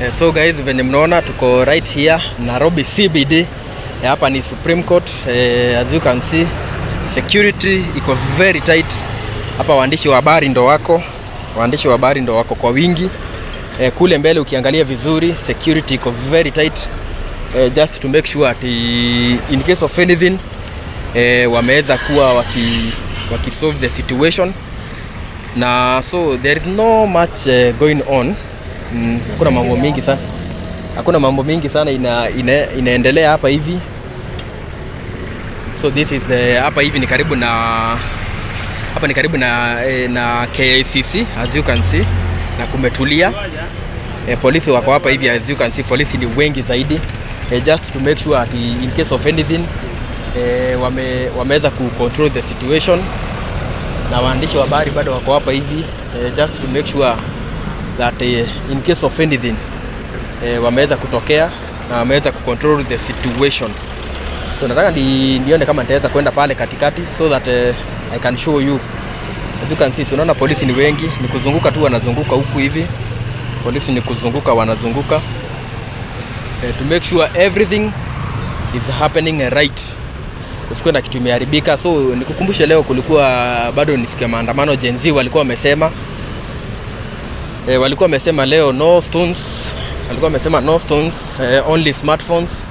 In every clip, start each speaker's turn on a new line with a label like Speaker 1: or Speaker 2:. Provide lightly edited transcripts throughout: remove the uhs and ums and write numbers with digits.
Speaker 1: So guys, venye mnaona tuko right here Nairobi CBD. Hapa ni Supreme Court. As you can see, security iko very tight. Hapa waandishi wa habari ndo wako, waandishi wa habari ndo wako kwa wingi. Kule mbele ukiangalia vizuri, security iko very tight, just to make sure ati in case of anything, wameweza kuwa waki solve the situation. Na so there is no much going on. Hakuna mambo mingi sana, hakuna mambo mingi sana inaendelea hapa hivi. So this is hapa hivi ni karibu na hapa ni karibu na KICC, as you can see, na kumetulia. Polisi wako hapa hivi. As you can see, polisi ni wengi zaidi, just to make sure ati in case of anything, wameweza ku control the situation. Na waandishi wa habari bado wako hapa hivi, just to make sure that in case of anything, wameweza kutokea na wameweza ku control the situation. So nataka nione kama nitaweza kwenda pale katikati so that I can show you. As you can see, unaona polisi ni wengi, ni kuzunguka tu wanazunguka huku hivi. Polisi ni kuzunguka wanazunguka, to make sure everything is happening right, kusikuwe na kitu imeharibika. So nikukumbushe, leo kulikuwa bado ni siku ya maandamano. Gen Z walikuwa wamesema leo no stones, walikuwa wamesema no stones, only smartphones.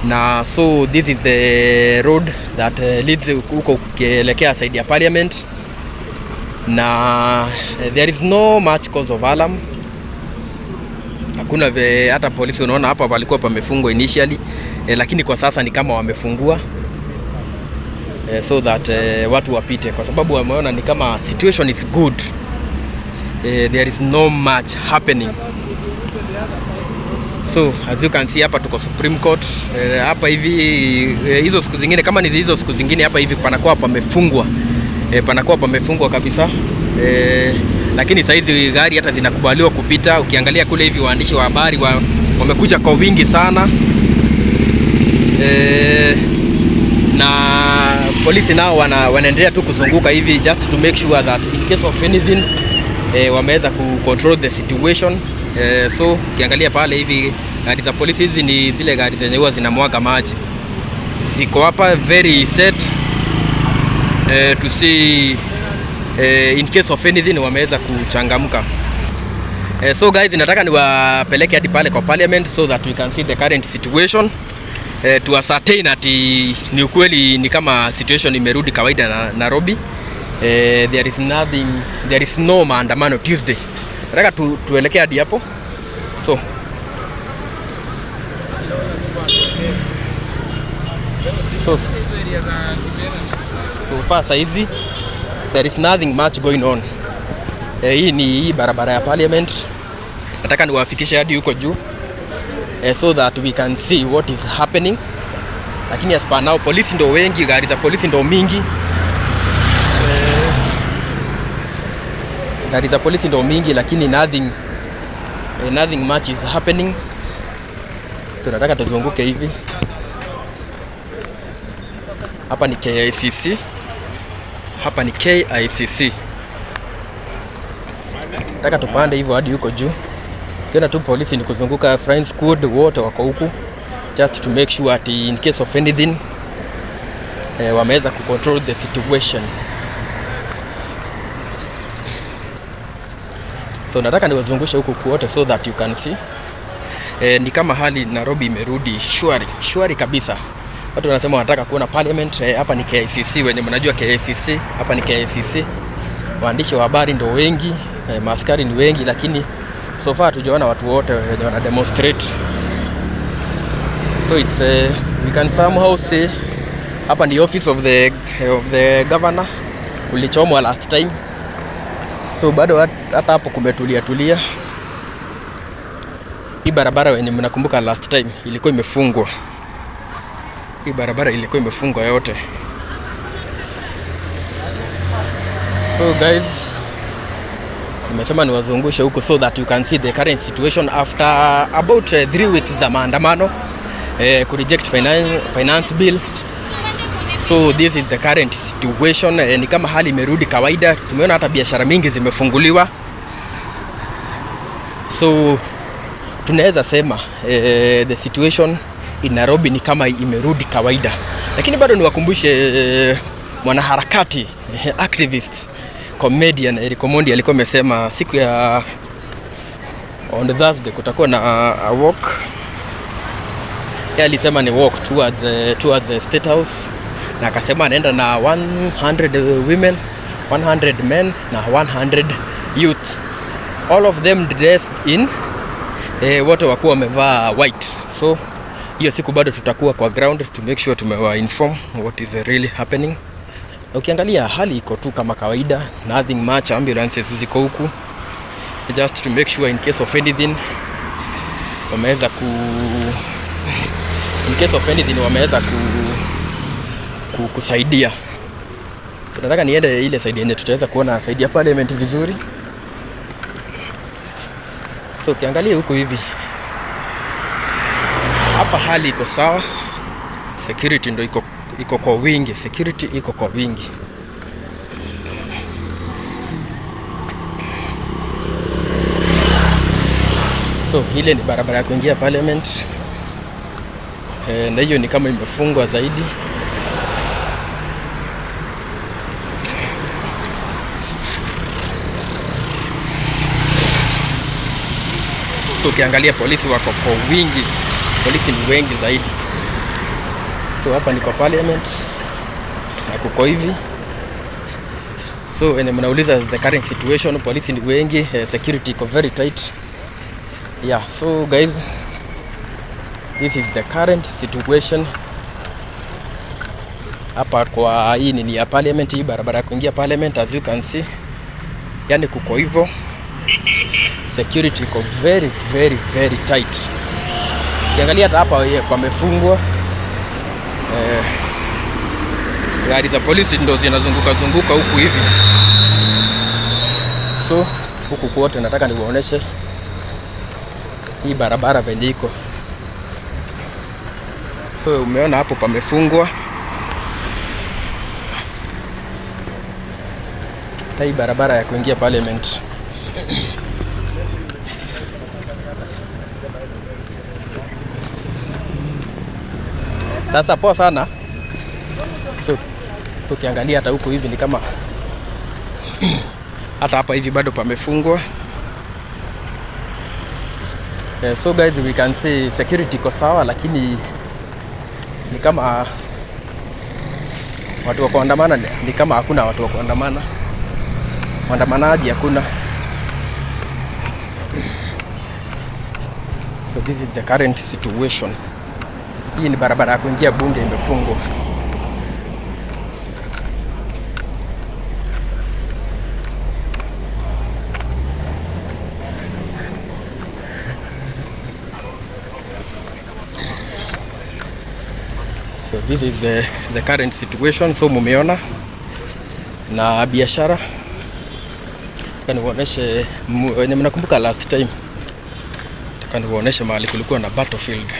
Speaker 1: Na so this is the road that leads huko ukielekea side ya parliament, na there is no much cause of alarm. Hakuna hata polisi, unaona hapa palikuwa pamefungwa initially, lakini kwa sasa ni kama wamefungua, so that watu wapite, kwa sababu wameona ni kama situation is good. There is no much happening. So as you can see, hapa tuko Supreme Court. Hapa hivi, hizo siku zingine, kama ni hizo siku zingine, hapa hivi panakuwa pamefungwa, panakuwa pamefungwa kabisa, lakini saizi gari hata zinakubaliwa kupita. Ukiangalia kule hivi, waandishi wa habari wamekuja kwa wingi sana, na polisi nao wanaendelea tu kuzunguka hivi just to make sure that in case of anything, wameweza ku control the situation. So ukiangalia pale hivi, gari za polisi hizi ni zile gari zenye huwa zinamwaga maji, ziko hapa very set, to see in case of anything wameweza kuchangamka. So guys, nataka niwapeleke hadi pale kwa parliament so that we can see the current situation, to ascertain ati ni ukweli ni kama situation imerudi kawaida na Nairobi. There is nothing, there is no maandamano Tuesday. Nataka tuelekee hadi hapo. So far saizi there is nothing much going on. Hii ni hii barabara ya parliament. Nataka niwafikishe hadi huko juu, so that we can see what is happening. Lakini as per now, polisi ndo wengi, gari za polisi ndo mingi. Gari za polisi ndo mingi, lakini nothing much is happening. Tunataka tuzunguke hivi. Hapa ni KICC. Hapa ni KICC. Nataka tupande hivyo hadi huko juu. Ukiona tu polisi ni kuzunguka, flying squad wote wako huku just to make sure ati in case of anything, wameweza kucontrol the situation. So nataka niwazungushe huku kwote so that you can see. Ni kama hali Nairobi imerudi shwari, shwari kabisa. Watu wanasema wanataka kuona parliament. Hapa ni KICC, wenye mnajua KICC, hapa ni KICC. Waandishi wa habari ndo wengi, maaskari ni wengi, lakini so far hatujaona watu wote wenye wana demonstrate. So it's we can somehow say hapa ni office of the governor, ulichomwa last time. So bado hata hapo kumetulia tulia. Hii barabara, wenye mnakumbuka, last time ilikuwa imefungwa. Hii barabara ilikuwa imefungwa yote. So guys, nimesema niwazungushe huko so that you can see the current situation after about 3 weeks za maandamano, ku reject finance bill. So this is the current situation. Ni kama hali imerudi kawaida. Tumeona hata biashara mingi zimefunguliwa. So tunaweza sema the situation in Nairobi ni kama imerudi kawaida, lakini bado niwakumbushe mwanaharakati activist comedian Eric Omondi alikuwa amesema siku ya on Thursday kutakuwa na a walk. Yeye alisema ni walk towards the State House, na akasema anaenda na 100 women, 100 men na 100 youth, all of them dressed in wote wakuwa wamevaa white. So hiyo siku bado tutakuwa kwa ground to make sure tumewa inform what is really happening. Ukiangalia hali iko tu kama kawaida, nothing much. Ambulances ziko huku just to make sure in case of anything wameweza ku in case of anything wameweza ku kusaidia. So nataka niende ile side yenye tutaweza kuona side ya parliament vizuri. So ukiangalia huku hivi, hapa hali iko sawa, security ndo iko kwa wingi, security iko kwa wingi. So ile ni barabara ya kuingia parliament na hiyo ni kama imefungwa zaidi. So ukiangalia polisi wako kwa wingi, polisi ni wengi zaidi. So hapa ni kwa parliament na kuko hivi. So wenye mnauliza the current situation, polisi ni wengi, security iko very tight. Yeah, so guys, this is the current situation hapa kwa hii nini ya parliament, hii barabara ya kuingia parliament, as you can see, yani kuko hivyo, security iko very very very tight. Ukiangalia hata hapa pamefungwa, gari za polisi ndo zinazunguka zunguka huku hivi. So huku kwote nataka niwaoneshe hii barabara venye iko. So umeona hapo pamefungwa. Hii barabara ya kuingia parliament. Sasa poa sana. So ukiangalia hata huku hivi ni kama hata hapa hivi bado pamefungwa. So guys, we can see security iko sawa, lakini ni kama watu wa kuandamana, ni kama hakuna watu wa kuandamana, waandamanaji hakuna. So this is the current situation. Hii ni barabara ya kuingia bunge imefungwa. So this is the current situation. So mumeona na biashara, nataka niwaoneshe wenye mnakumbuka last time, nataka niwaoneshe mahali kulikuwa na battlefield.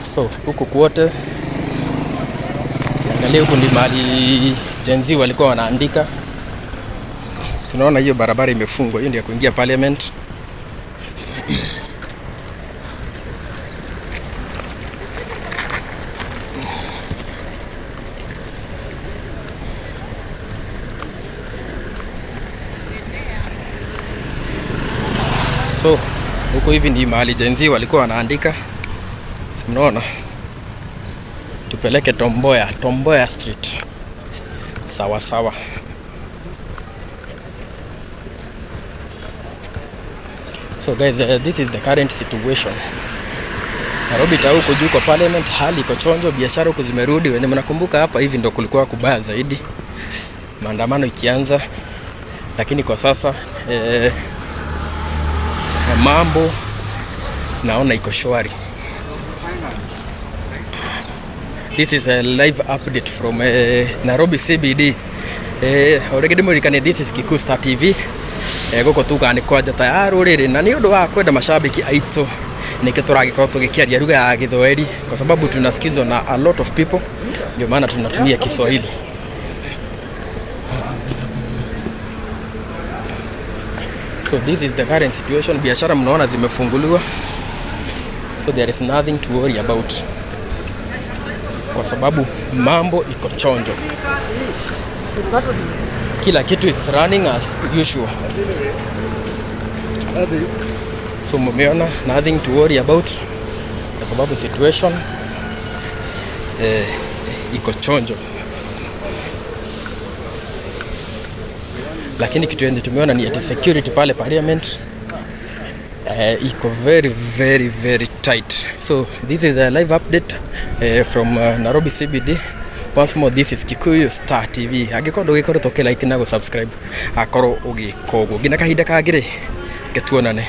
Speaker 1: So huku kwote ukiangalia huku ni mahali Gen Z walikuwa wanaandika. Tunaona hiyo barabara imefungwa, hiyo ndio ya kuingia parliament. So huko hivi ni mahali Gen Z walikuwa wanaandika. Si mnaona? Tupeleke Tom Mboya, Tom Mboya Street. Sawa sawa. So guys, this is the current situation. Nairobi ta huko juu kwa parliament hali iko chonjo, biashara huko zimerudi. Wenye mnakumbuka hapa hivi ndo kulikuwa kubaya zaidi, maandamano ikianza, lakini kwa sasa mambo naona iko shwari. This is a live update from Nairobi CBD. Already muririkane, this is Kikuyu Star TV. Guku tugaga nĩ kwa njata ya rũrĩrĩ, na nĩ ũndũ wa kwenda mashabiki aitũ nĩkĩo tũragĩkorwo tũgĩkĩaria lugha ya Gĩthwaĩri kwa sababu tunasikizwa na a lot of people, ndio maana tunatumia Kiswahili. So this is the current situation. Biashara mnaona zimefunguliwa, so there is nothing to worry about, kwa sababu mambo iko chonjo, kila kitu, it's running as usual. So mumeona, nothing to worry about, kwa sababu situation iko chonjo, lakini kitu yenye tumeona ni ati security pale parliament iko very, very, very tight. So this is a live update from Nairobi CBD. Once more, this is Kikuyu Star TV. Angĩkorwo ndũgĩkoretwo ũkĩ like na gũ subscribe, akorwo ũgĩka ũguo. Nginya kahinda kangĩ rĩ, tuonane.